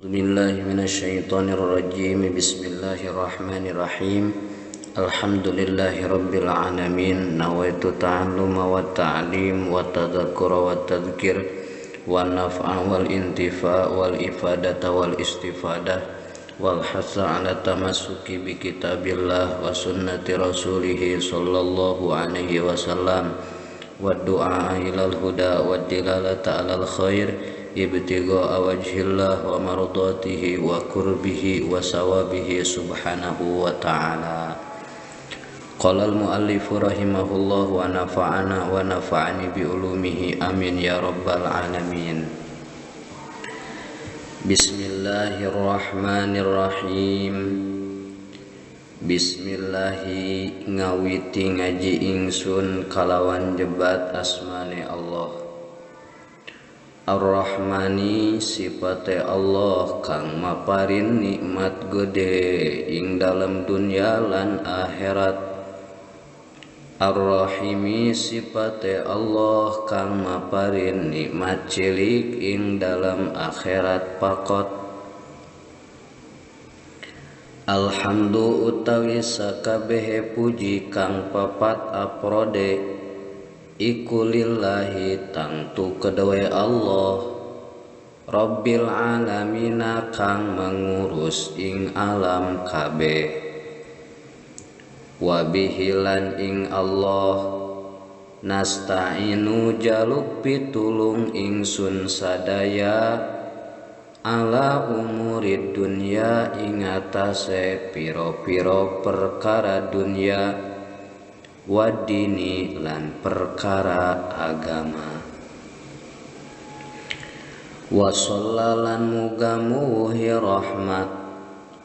Billahi minasyaitonir rajim. Bismillahirrahmanirrahim. Alhamdulillahi rabbil alamin. Nawaitu ta'alluma wa ta'lim wa tadzakkura wa tadzkir wa naf'a wal intifa wal ifadata wal istifadah wal hasa ala tamassuki bi kitabillah wa sunnati rasulih sallallahu alaihi wasallam wa du'a ilal huda wa dilalata alal khair ibtigha'a wajhillah wa mardatihi wa qurbihi wa sawabihi subhanahu wa ta'ala. Qala al-muallif rahimahullah wa nafa'ana wa nafa'ani bi ulumihi amin ya rabbal alamin. Bismillahirrahmanirrahim. Bismillahi ngawiti ngaji ingsun kalawan jebat asmane Allah. Ar-Rahmani sipate Allah kang maparin nikmat gede ing dalem dunya lan akhirat. Ar-Rahimi sipate Allah kang maparin nikmat cilik ing dalem akhirat pakot. Alhamdu utawi sakabehe puji kang papat aprode iku lillahi tangtu kedewe Allah Rabbil alamina kang mengurus ing alam kabeh. Wabihi lan ing Allah nasta'inu jaluk pitulung ingsun sadaya ala umurid dunya ing atase pira-pira perkara dunya wadini lan perkara agama. Wa sallalan muga muhi rahmat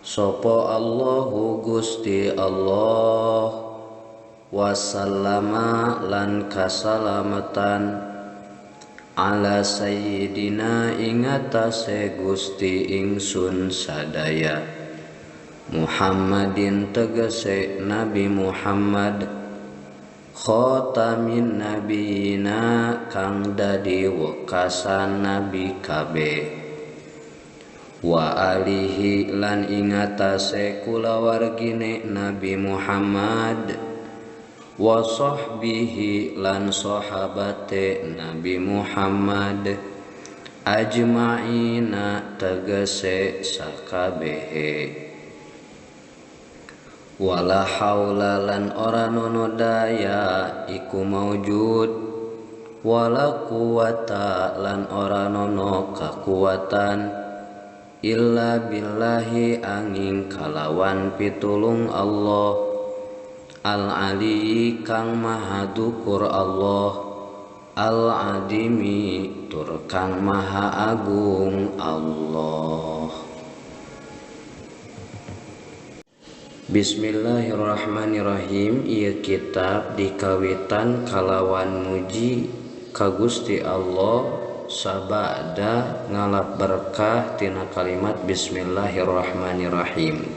sapa Allahu Gusti Allah wa sallama lan kasalamatan ala sayyidina ing atase Gusti ingsun sadaya Muhammadin tegese Nabi Muhammad khatamin nabiyina kang dadi wekasan nabi kabeh wa alihi lan ing atase kulawargine Nabi Muhammad wa sahbihi lan sahabate Nabi Muhammad ajma'ina tegese sakabehe. Wala haula lan ora nono daya iku maujud wala quwata lan ora nono kakuatan illa billahi angin kalawan pitulung Allah al-ali kang maha dukur Allah al-adimi tur kang maha agung Allah. Bismillahirrahmanirrahim. Ieu kitab dikawitan kalawan muji ka Gusti Allah sabada ngalap berkah tina kalimat bismillahirrahmanirrahim.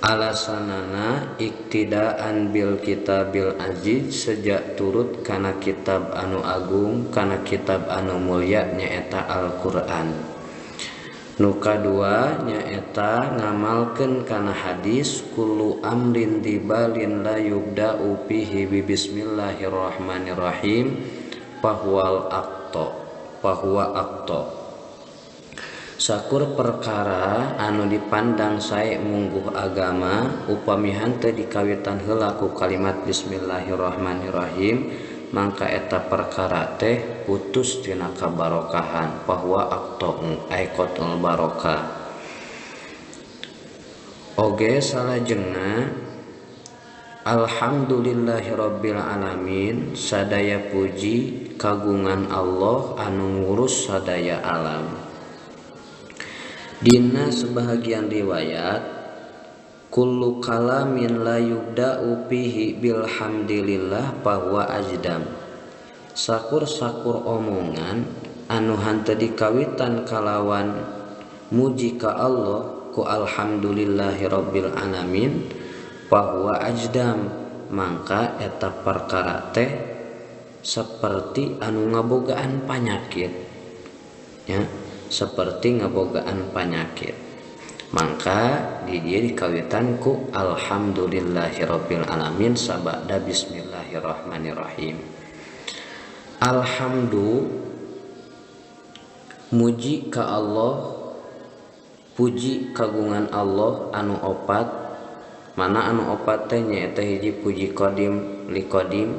Alasanana iktidaan bil kitabil aziz sejak turut kana kitab anu agung kana kitab anu mulya nyaeta Al-Qur'an. Nu kadua nyaeta ngamalkeun kana hadis kullu amrin dibalin la yubda'u fihi bi bismillahirrahmanirrahim fahuwal aqta fahuwa aqta. Sakur perkara anu dipandang sae mungguh agama upami henteu dikawitan heula ku kalimat bismillahirrahmanirrahim mangka eta perkara teh putus tina kabarokahan bahwa aqta'u aikotul barokah. Oge salajengna alhamdulillahirabbil alamin sadaya puji kagungan Allah anu ngurus sadaya alam. Dina sebahagian riwayat kullu kalamin la yubda'u fihi bilhamdilillah bahwa ajdam. Sakur-sakur omongan anu henteu dikawitan kalawan muji ka Allah ku alhamdulillahirabbil alamin bahwa ajdam mangka eta perkara teh seperti anu ngabogaan panyakit ya. seperti ngabogaan panyakit. Mangka di dieu dikawitan ku alhamdulillahirabbil alamin sabada bismillahirrahmanirrahim. Alhamdu muji ka Allah, puji kagungan Allah anu opat. Mana anu opat teh nyaeta hiji puji qadim li qadim,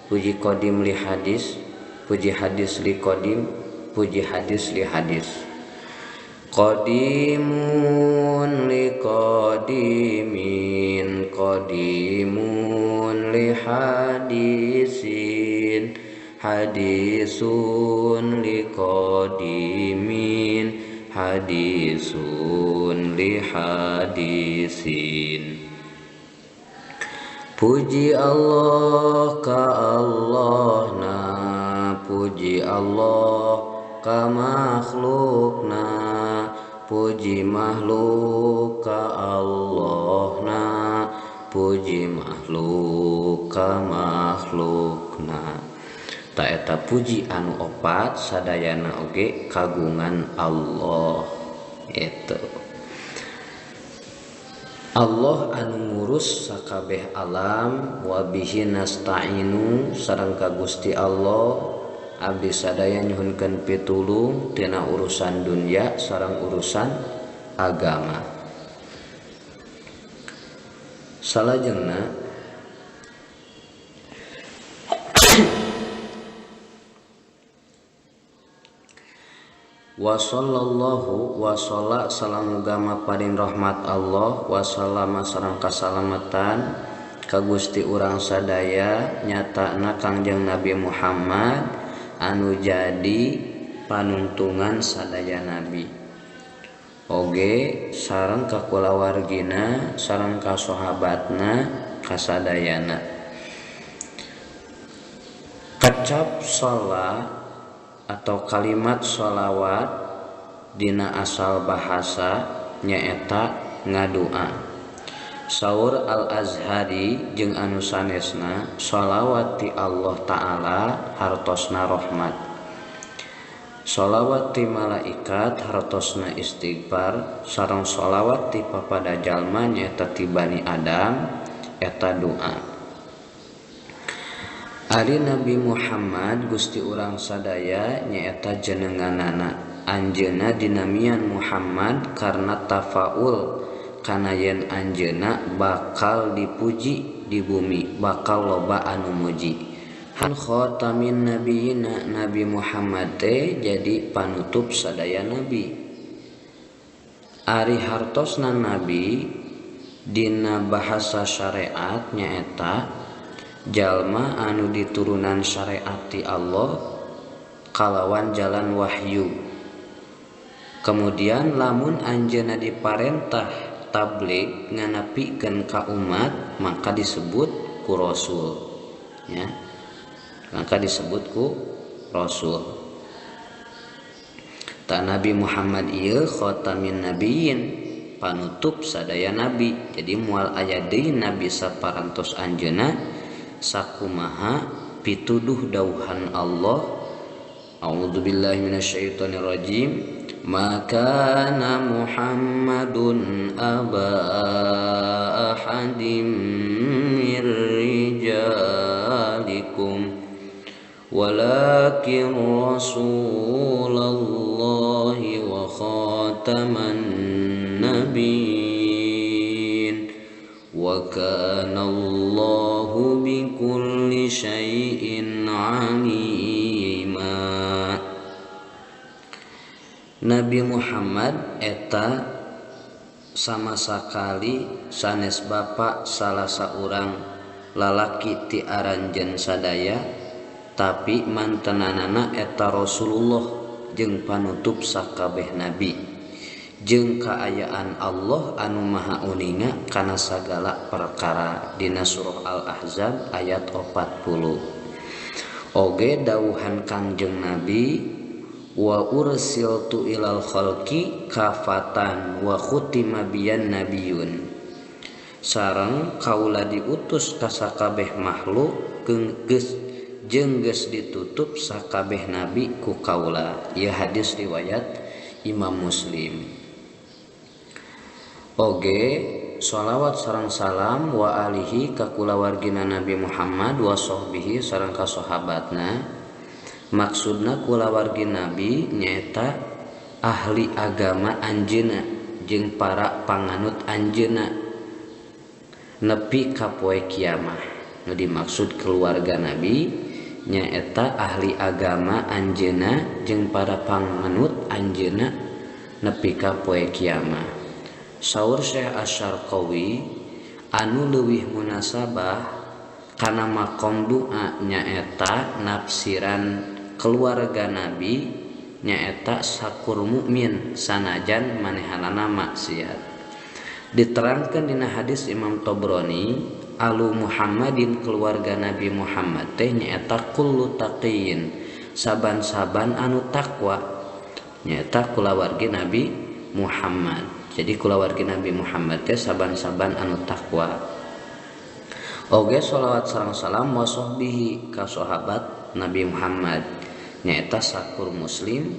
puji qadim li hadis, puji hadis li qadim, puji hadis li hadis. Qadimun li qadimin, qadimun li hadisin, hadisun li qadimin, hadisun li hadisin. Puji Allah ka Allahna, puji Allah ka makhlukna, puji makhluk ka Allahna, puji makhluk ka makhlukna. Ta eta puji anu opat sadayana oge kagungan Allah. Itu Allah anu ngurus sakabeh alam, wa bihi nasta'inu sareng ka Gusti Allah abdi sadaya nyuhunkeun pitulung tina urusan dunya sareng urusan agama. Salajengna wa sallallahu wa salla salam ugama paring rahmat Allah wa sallama sareng kasalamatan ka Gusti urang sadaya nyatana Kangjeng Nabi Muhammad anu jadi panuntungan sadaya nabi. Oge sareng ka kulawargina sareng ka sahabatna kasadayana. Kecap sholat atau kalimat sholawat dina asal bahasa nyaeta ngadua. Saur Al-Azhari jeung anu sanesna sholawat ti Allah Ta'ala hartosna rahmat, sholawat ti malaikat hartosna istighfar, sareng sholawat ti papada jalma nyaeta ti Bani Adam eta doa. Ari Nabi Muhammad Gusti urang sadaya nyaeta jenenganana. Anjeunna dinamian Muhammad karena tafaul kana yen anjeunna bakal dipuji di bumi, bakal loba anu muji. Han khatamin nabiyina, Nabi Muhammad teh jadi panutup sadaya nabi. Ari hartosna nabi dina bahasa syariat nyaeta jalma anu diturunan syariat ti Allah kalawan jalan wahyu. Kemudian lamun anjeunna diparentah tabligh nganapikeun ka umat maka disebut ku rasul, ya. Maka disebut ku rasul. Ta Nabi Muhammad ieu khatamin nabiyyin, panutup sadaya nabi. Jadi moal aya deui nabi saparantos anjeunna sakumaha pituduh dauhan Allah. A'udzubillahi minasyaitonirrajim. Ma kana Muhammadun aba ahadim mir rijalikum walakin rasulallahi wa khataman nabiyyin wa kana Allahu bikulli syai'in alima. Nabi Muhammad eta sama sakali sanes bapa salah saurang lalaki ti aranjeun sadaya, tapi mantenanana eta Rasulullah jeung panutup sakabeh nabi jeung kaayaan Allah anu maha uninga kana sagala perkara dina surah Al-Ahzab ayat 40. Oge dawuhan Kangjeng Nabi wa ursiltu ilal khalqi kafatan wa khutima biyan nabiyun, sareng kaula diutus ka sakabeh makhluk geus jeung geus ditutup sakabeh nabi ku kaula. Ieu hadis riwayat Imam Muslim. Oge sholawat sareng salam wa alihi ka kulawargina Nabi Muhammad wa sahbihi sareng ka sahabatna. Maksudna kulawargi Nabi nyaeta ahli agama anjeunna jeung para panganut anjeunna nepi ka poe kiamah. Nu dimaksud keluarga Nabi nyaeta ahli agama anjeunna jeung para panganut anjeunna nepi ka poe kiamah. Saur Syekh Asy-Syarqawi anu leuwih munasabah kana makom doa nyaeta nafsiran keluarga Nabi nyaeta sakur mukmin sanajan manehanana maksiat. Diterangkan dina hadis Imam Tobroni alu Muhammadin keluarga Nabi Muhammad teh nyaeta kullu taqiyin saban-saban anu takwa nyaeta kulawargi Nabi Muhammad. Jadi kulawargi Nabi Muhammad teh saban-saban anu takwa. Oge sholawat sareng salam wa sahbihi ka sahabat Nabi Muhammad nyaeta sakur muslim,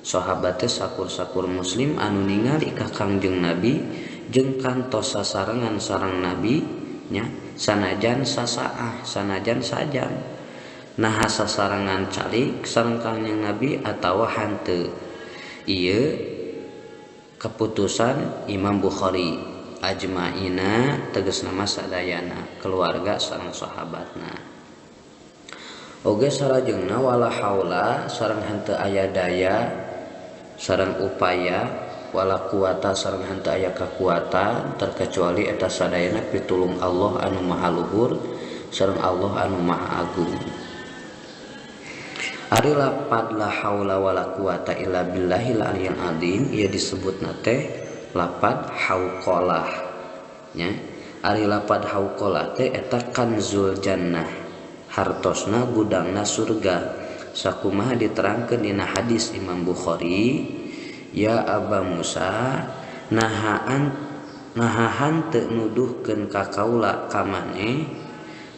sahabat teh sakur-sakur muslim anu ningali ka Kangjeng Nabi jeung kantos sasarengan sareng Nabi nya sanajan sasaah sanajan sajam naha sasarengan calik sareng Kangjeng Nabi atawa hanteu. Ieu keputusan Imam Bukhari ajmaina tegasna sadayana keluarga sareng sahabatna. Oge sarajengna wala haula sareng henteu aya daya sareng upaya wala kuwata sareng henteu aya kakuatan terkecuali eta sadayana pitulung Allah anu maha luhur sareng Allah anu maha agung. Ari lapad la haula wala quwata illa billahil aliyil azim ieu disebutna teh lapad hauqalah nya. Ari lapad hauqalah teh eta kanzul jannah, hartosna gudangna surga. Sakumaha diterangkeun dina hadis Imam Bukhari, ya Aba Musa naha hanteu nuduhkeun ka kaula ka maneh,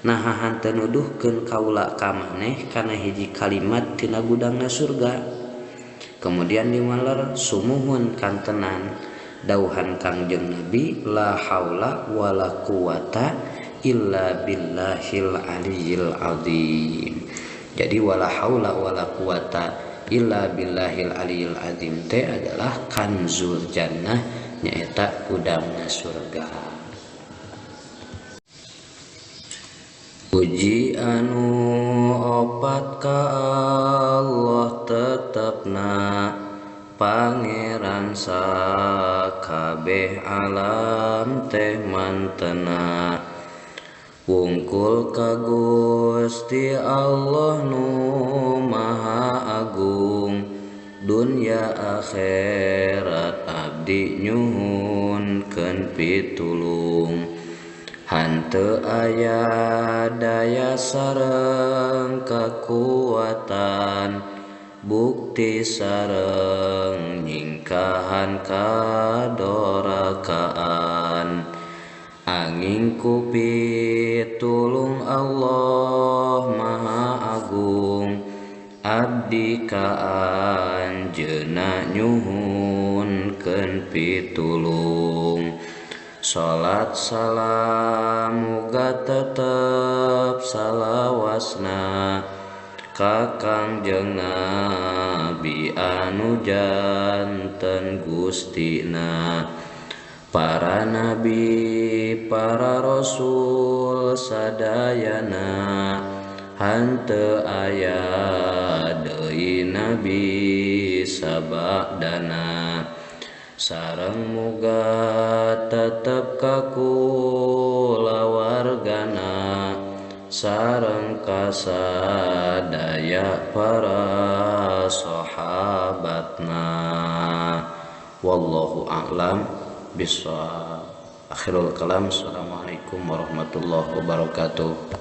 naha hanteu nuduhkeun kaula ka maneh kana hiji kalimat tina gudangna surga. Kemudian dimaler sumuhun kantenan dauhan Kangjeng Nabi la haula wala quwata illa billahil aliyil azim. Jadi wala haula wala quwata illa billahil aliyil azim teh adalah kanzul jannah nyaeta gudangna surga. Puji anu opat ka Allah tetepna Pangeran sakabeh alam teh mantena. Wungkul ka Gusti Allah nu Maha Agung dunya akhirat abdi nyuhunkeun pitulung. Hanteu aya daya sareng kakuatan bukti sareng nyingkahan kadorakaan. Angin ku pitulung Allah Maha Agung abdi ka anjeunna nyuhunkeun pitulung. Salat salam muga tetep salawasna ka Kangjeng Nabi anu janten Gustina. Para nabi, para rasul sadayana hanteu aya deui nabi sabadana. Sareng muga tetep ka kulawargana sareng kasadaya para sahabatna. Wallahu a'lam bishawab. Akhirul kalam. Assalamualaikum warahmatullahi wabarakatuh.